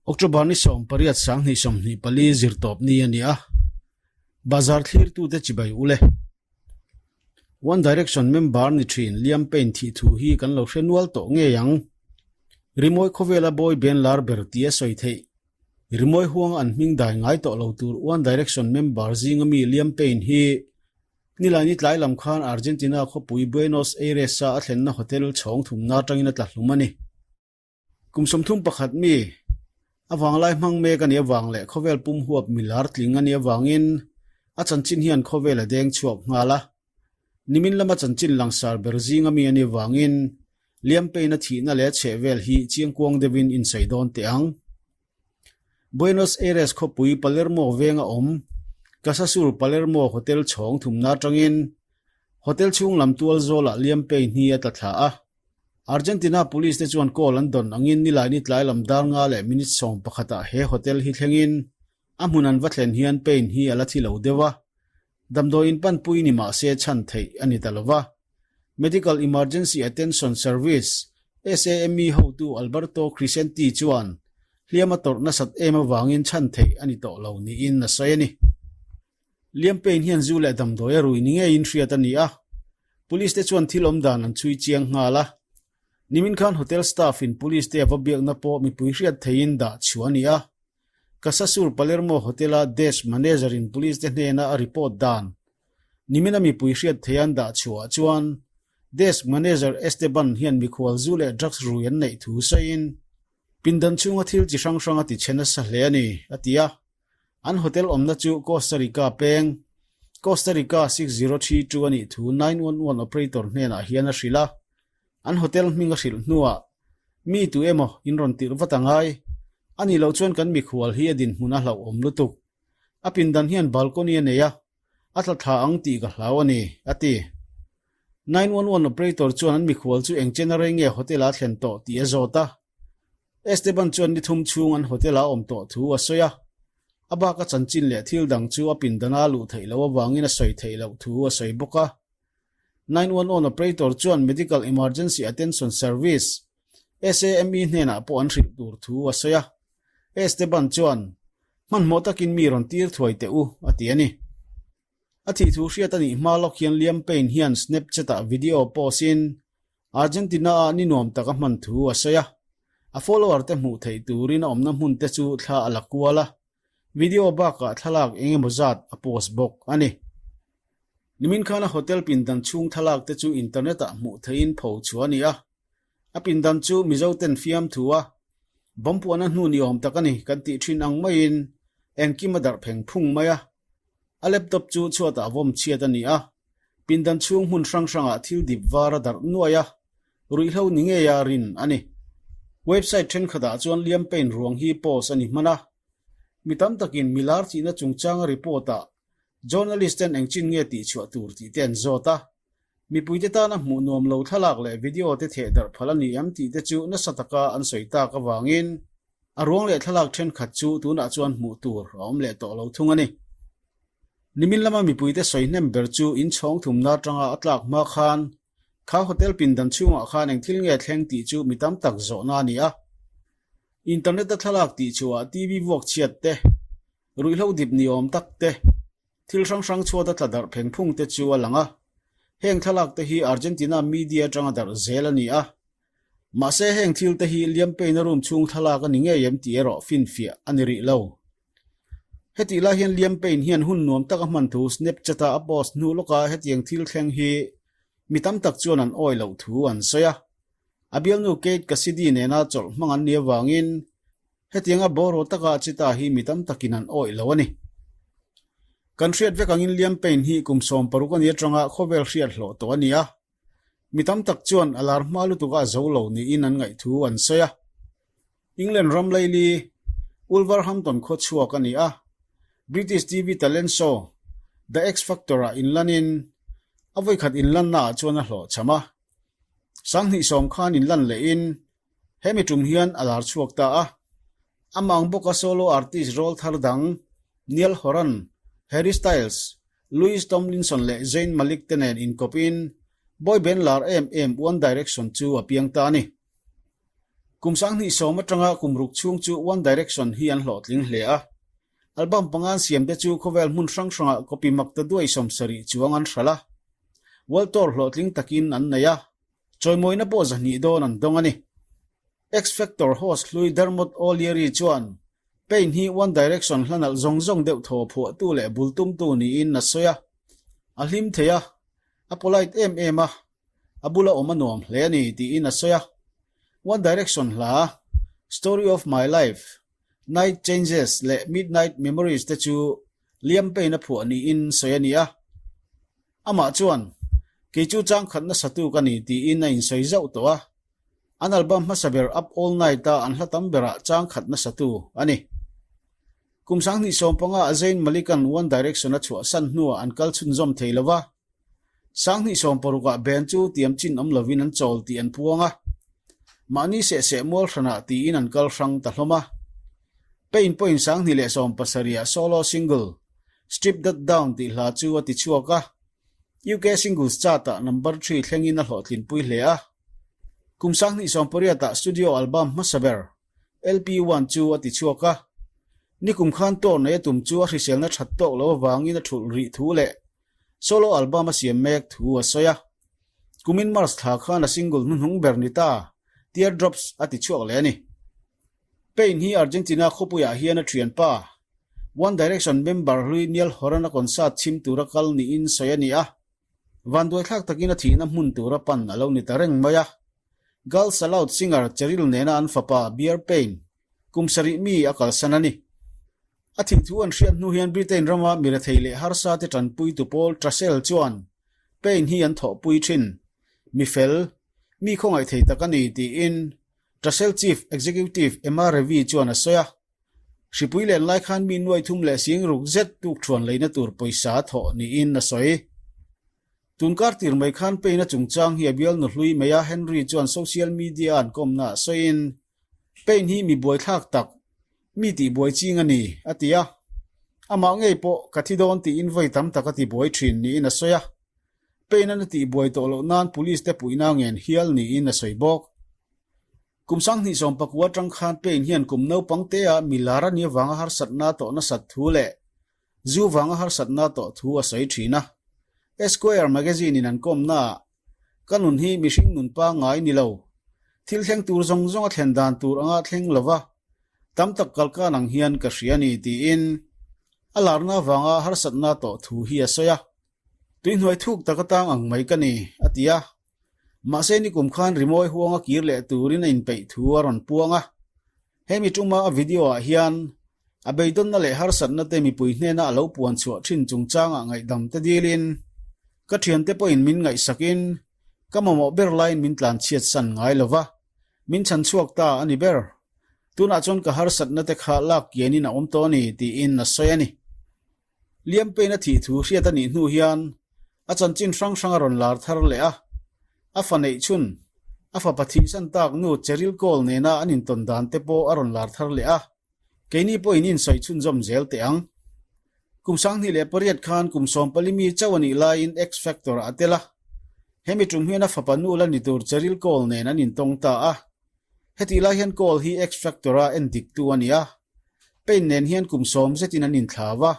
October ni 18 2024 zirtawp ni a ni a, bazar thlirtute chibai u le. One Direction member ni thin Liam Payne thih thu hi kan lo hre nual tawh ngei ang. Rimawi khawvela boy band lar ber tia sawi theih. Rimawi huanga an hming dai ngai tawh lo tur One Direction member zinga mi Liam Payne hi Nilaini tlai lam khan Argentina khawpui Buenos Aires-a a thlenna hotel chhawng thumna atangin a tla hlum a ni. Kum 31 mi, a vanglai hmang mek a nih avang leh khawvel pum huap mi lar tling a nih avangin a chanchin hian khawvel a deng chhuak nghal a. Nimin lama chanchin langsar ber zinga mi a nih avangin Liampeina thihna leh chhehvel hi chiangkuang deuhin insawi dawn teh ang. Buenos Aires khawpui Palermo venga awm CasaSur Palermo Hotel chhawng thumna atangin hotel chhung lam tual zawlah Liampein hi a tla thla a. Argentina Police te chuan call an dawn angin Nilaini tlai lam dar nga leh minute 11 ah he hotel hi thlengin a hmun an va thlen hian Payne hi a la thi lo deuh a, damdawiin panpui ni mah se chhan theih a ni ta lo va. Medical Emergency Attention Service, SAME hotu Alberto Crisenti chuan hliam a tawrh nasat em avangin chhan theih a ni tawh lo niin a sawi a ni. Liam Payne hian zu leh damdawi a rui ni ngeiin hriat a ni a, Police te chuan thil awm dan an chhui chiang nghal a. Nimin khan hotel staff in police te a va biakna pawh mipui hriat theiin dah chhuah a ni a. CasaSur Palermo Hotel a desk manager in police te hnena a report dan nimin a mipui hriat thei an dah chhuah chuan desk manager Esteban hian mikhual zu leh drugs rui an neih thu sawiin pindan chhunga thil chi hrang hrang a ti chhe nasa hle a ni, a ti a. An hotel awmna chu Costa Rica peng, Costa Rica 6032 a nih thu 911 operator hnenah hian a hrilh a. An hotel hming a hrilh hnuah, Mi tu emaw in rawn tirh vat a ngai. A nih loh chuan kan mikhual hi a dinhmun a hlauhawm lutuk. A pindan hian balcony a nei a, a tla thla ang tih ka hlau a ni, a ti. 911 operator chuan an mikhual chu eng chen a rei nge hotel a thlen tawh tih a zawt a. Esteban chuan ni thum chhung an hotel a awm tawh thu a sawi a. A bak a chanchin leh thil dang chu a pindana a luh theih loh avangin a sawi theih loh thu a sawi bawk a. 911 operator chuan Medical Emergency Attention Service, SAME hnenah pawh an hrilh tur thu a sawi a. Esteban chuan, Hmanhmawh takin mi rawn tir thuai teh u, a ti a ni. A thih thu hriat a nih hma lawk hian Liam Payne hian Snapchat-ah video post-in Argentina-ah ni nuam tak a hman thu a sawi a. A follower-te hmuh theih turin a awmna hmun te chu thla a la kual a, video bakah thlalak eng emaw zat a post bawk a ni. Nimin khana hotel pindan chhung thlalak te chu internet-ah hmuh theihin pho chhuah a ni a. A pindan chu Mizo ten fiam thu a, bomb puahna hnu ni awm tak a ni kan tih thin ang maiin engkim a darh pheng phung mai a. A laptop chu chhuatah vawm chhiat a ni a, pindan chhung hmun hrang hrangah thil dip var a darh nuai a, ruihhlo ni ngeia rin a ni. Website thenkhatah chuan Liam Payne ruang hi post a ni hman a. Mi tam takin milar thihna chungchanga report-ah journalist ten engchin nge tihchhuah tur tih te an zawt a. Mipuite tana hmuh nuam lo thlalak leh video te theh darh phal a ni em tih te chu nasa taka an sawi tak avangin a ruang leh thlalak thenkhat chu tunah chuan hmuh tur a awm leh tawh lo thung a ni. Nimin lama mipuite sawi hnem ber chu inchhawng thumna atanga a tlak hma khan kha hotel pindan chhungah khan eng thil nge thleng tih chu mi tam tak zawhna a ni a. Internet-a thlalak tih chhuah TV vuak chhiat te, ruihhlo dip ni awm tak te, Thil hrang hrang chhuat a tla darh pheng phung te chu a lang a, heng thlalak te hi Argentina media atanga darh zel a ni a. Mahse heng thil te hi Liam Payne-a room chhung thlalak a ni ngei em tih erawh finfiah a ni rih lo. Hetih lai hian Liam Payne hian hun nuam tak a hman thu Snapchat-a a post hnu lawka hetiang thil thleng hi mi tam tak chuan an awi loh thu an sawi a. A bialnu Kate Cassidy nena chawlh hmang an nih avangin Hetianga bawraw taka chi ta hi mi tam takin an awih lo a ni. Kan hriat vek angin Liam Payne hi kum 60 a ni atanga khawvel hriat hlawh tawh a ni a. Mi tam tak chuan a lar hma lutuk a zo lo niin an ngaih thu an sawi a. England ram laili Wolverhampton khaw chhuak a ni a. British TV talent show The X Factor-ah inlanin a vawikhat inlannaah chuan a hlawhchham a. 2010 khan inlan lehin Hemi tum hian a lar chhuak ta a, amah ang bawka solo artist rawl thar dang Niall Horan, Harry Styles, Louis Tomlinson leh Zayn Malik te nen inkawpin boy band lar em em One Direction chu a piang ta a ni. Kum 2010 atanga kum ruk chhung chu One Direction hi an hlawhtling hle a. Album panga an siamte chu khawvel hmun hrang hrangah copy mak ta duai 70 chuang an hralh a. World Tour hlawhtling takin an nei a, chawimawina pawh 200 dawn an dawng a ni. X-Factor host hlui Dermot O'Leary chuan Payne hi One Direction hla nalh zawng zawng deuh thaw phuahtu leh bul tumtu niin a sawi a. A hlim thei a, a polite em em a, a bula awm a nuam hle a ni tiin a sawi a. One Direction hla Story of My Life, Night Changes leh Midnight Memories te chu Liam Payne a phuah niin sawi a ni a. Amah chuan, Kei chu chang khat nasa tu ka ni tiin a insawi zauh tawh a. An album hmasa ber Up All Night-a an hla tam berah chang khat nasa tu a ni. Kum 2015 ah Zayn Malik-a'n One Direction a chhuahsan hnuah an kal chhunzawm thei lo va. 2016 ah band chu tiam chin awm lovin an chawl tih an puang a. Mahni sehseh mual hranah tiin an kal hrang ta hlawm a. Payne pawhin 2017 ah solo single Strip That Down tih hla chu a ti chhuak a. UK Singles Chart-ah number three thlengin a hlawhtlinpui hle a. Kum 2018 ah studio album hmasa ber LP one chu a ti chhuak a. Nikum khan tour nei a tum chu a hriselna that tawk lo avangin a thulh rih thu leh solo album a siam mek thu a sawi a. Kumin March thla khan a single hnuhnung ber ni ta, Teardrops a ti chhuak leh a ni. Payne hi Argentina khawpuiah hian a thianpa, One Direction member hlui Niall Horan a concert chhim tura kal niin sawi a ni a. Vanduaithlak takin a thihna hmun tura pan a lo ni ta reng mai a. Girls Aloud singer Cheryl nena an fapa Bear Payne kum sarih mi a kalsan a ni. A thih thu an hriat hnu hian Britain rama mi rethei leh harsa te tanpuitu pawl Trussell chuan Payne hi an thawhpui thin. Mi fel, mi khawngaih thei tak a ni tiin Trussell Chief Executive Emma Revie chuan a sawi a. Hripui len lai khan mi nuai thum leh sing ruk zet tuk thuan leina tur pawisa thawh niin a sawi. Tunkar tir mai khan Payne-a chungchang hi a bialnu hlui mai a, Henry chuan social media-a an kawmna ah sawiin, Payne hi mi buaithlak tak, mi tihbuai ching a ni, a ti a. Amah ngei pawh ka thi dawn tiin vawi tam tak a tibuai thin niin a sawi a. Payne-an a tihbuai tawh loh nan police te puihna ngen hial niin a sawi bawk. Kum 2019 atang khan Payne hian kum naupang tea mi lar a nih avanga harsatna tawh nasat thu leh zu vanga harsatna tawh thu a sawi thin a. Esquire magazine-in an kawmnaah, Ka nun hi mihring nun pangngai ni lo. Thil thleng tur zawng zawng a thlen dan tur anga thleng lova tam tak kalkan ang hian ka hria a ni tiin a larna avanga harsatna tawh thu hi a sawi a. Tuihnuai thuk tak atang ang mai ka ni, a ti a. Mahse nikum khan rimawi huanga kir leh turin a inpeih thu a rawn puang a. Hemi tuma a video ah hian a beidawnna leh harsatna te mipui hnena a lo puan chhuah thin chungchangah ngaihdam te dilin, Ka thiante pawhin min ngaihsakin ka mamawh ber laiin min tlan chhiat san ngai lo va, min chhan chhuak ta a ni ber. Tunah chuan ka harsatna te kha lak kianin a awm tawh a ni, tiin a sawi a ni. Liam Payne a thih thu hriat a nih hnu hian a chanchin hrang hrang a rawn lar thar leh a, a fa neih chhun, a fapa thihsan tak nu Cheryl Cole nena an intawn dan te pawh a rawn lar thar leh a, keini pawhin insawi chhunzawm zel teh ang. Kum 2008 khan kum 14 mi chauh a nih laiin X Factor ah a tel a, hemi tum hian a fapa nu la ni tur Cheryl Cole nen an intawng ta a, hetih lai hian Cole hi X Factor a en diktu a ni a. Payne nen hian kum sawm zetin an inthlau a,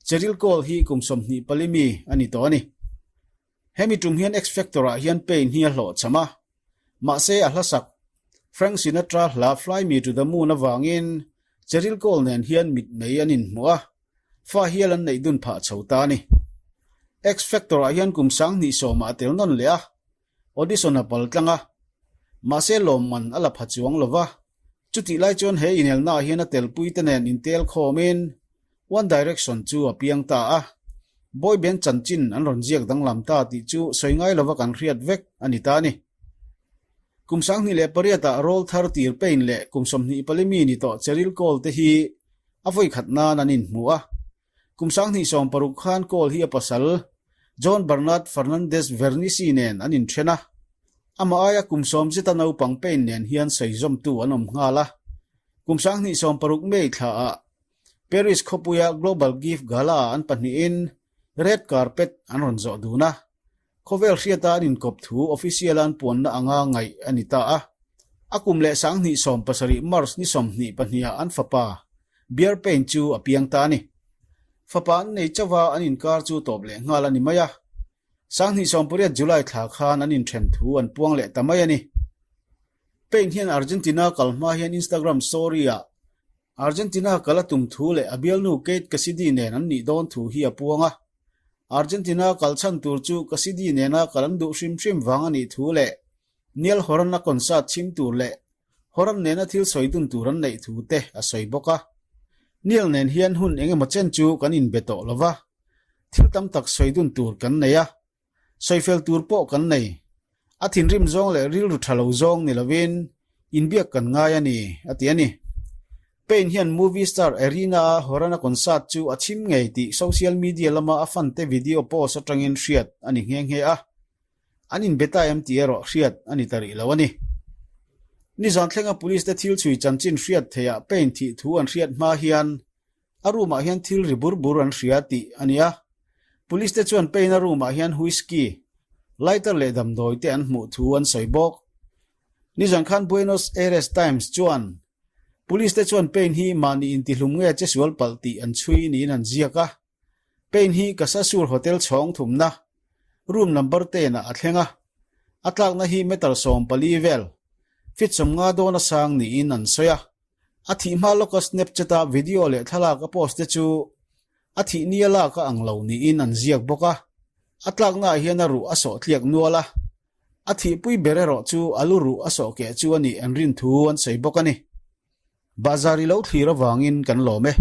Cheryl Cole hi kum 24 mi a ni tawh a ni. Hemi tum hian X Factor ah hian Payne hi a hlawhchham a, mahse a hlasak Frank Sinatra hla Fly Me to the Moon avangin Cheryl Cole nen hian mitmei an inhmu a, fa hial an neih dun phah chho ta a ni. X Factor ah hian kum 2010 ah a tel nawn leh a, Audition a pal tlang a, mahse lawmman a la pha chuang lo va. Chutih lai chuan he inelnaah hian a telpuite nen intel khawmin One Direction chu a piang ta a, boy band chanchin an rawn ziak danglam ta tih chu sawi ngai lova kan hriat vek a ni ta a ni. Kum 2008 ah rawl thar tir Payne leh kum 24 mi ni tawh Cheryl Cole te hi a vawikhat nan an inhmu a, Kum 2016 khan Cole hi a pasal, John Bernard Fernandez Vernici nen an inthen a. Amah aia kum sawm zeta naupang Payne nen hian sawi zawmtu an awm nghal a. Kum 2016 May thlaah Paris khawpuia Global Gift Gala-ah an pahnihin red carpet an rawn zawh dun a. Khawvel hriata an inkawp thu official-a an puanna anga ngaih a ni ta a. A kum leh 2017 March ni 22 ah an fapa Bear Payne chu a piang ta a ni. Fapa an nei chauh a, an inkar chu tawp leh nghal a ni mai a. 2018 July thla khan an inthen thu an puang leh ta mai a ni. Payne hian Argentina kal hma hian Instagram story-ah Argentina kal a tum thu leh a bialnu Kate Cassidy nen an nih dawn thu hi a puang a. Argentina kal chhan tur chu Cassidy nena kal an duh hrim hrim vang a nih thu leh Niall Horan-a concert chhim tur leh Horan nena thil sawi dun tur an neih thu te a sawi bawk a. Niall nen hian hun eng emaw chen chu kan inbe tawh lo va, thil tam tak sawi dun tur kan nei a, sawifel tur pawh kan nei. A thinrim zawng leh rilru tha lo zawng ni lovin inbiak kan ngai a ni, a ti a ni. Payne hian movie star Arena-a Horan-a concert chu a chhim ngei tih social media lama a fan-te video post atangin hriat a ni nghe nghe a. An inbe ta em tih erawh hriat a ni ta rih lo a ni. Nizan thlenga police te thil chhui chanchin hriat theihah Payne thih thu an hriat hma hian a room ah hian thil ri bur bur an hria tih a ni a. Police te chuan Payne a room ah hian whisky, lighter leh damdawi te an hmuh thu an sawi bawk. Nizan khan Buenos Aires Times chuan Police te chuan Payne hi mahni intihlum nge che sual palh tih an chhui niin an ziak a. Payne hi Casa Sur Hotel chhawng thumna room number ten ah a thleng a, a tlakna hi meter 14 vel, feet 50 dawn a sang niin an sawi a. A thih hma lawka Snapchat a video leh thlalak a post te chu a thih nia lak a ang lo niin an ziak bawk a, a tlakna ah hian a ruh a sawh tliak nual a, a thihpui ber erawh chu a lu ruh a sawh keh chu a nih an rin thu an sawi bawk a ni. Bahzar i lo thlir avangin kan lawm e.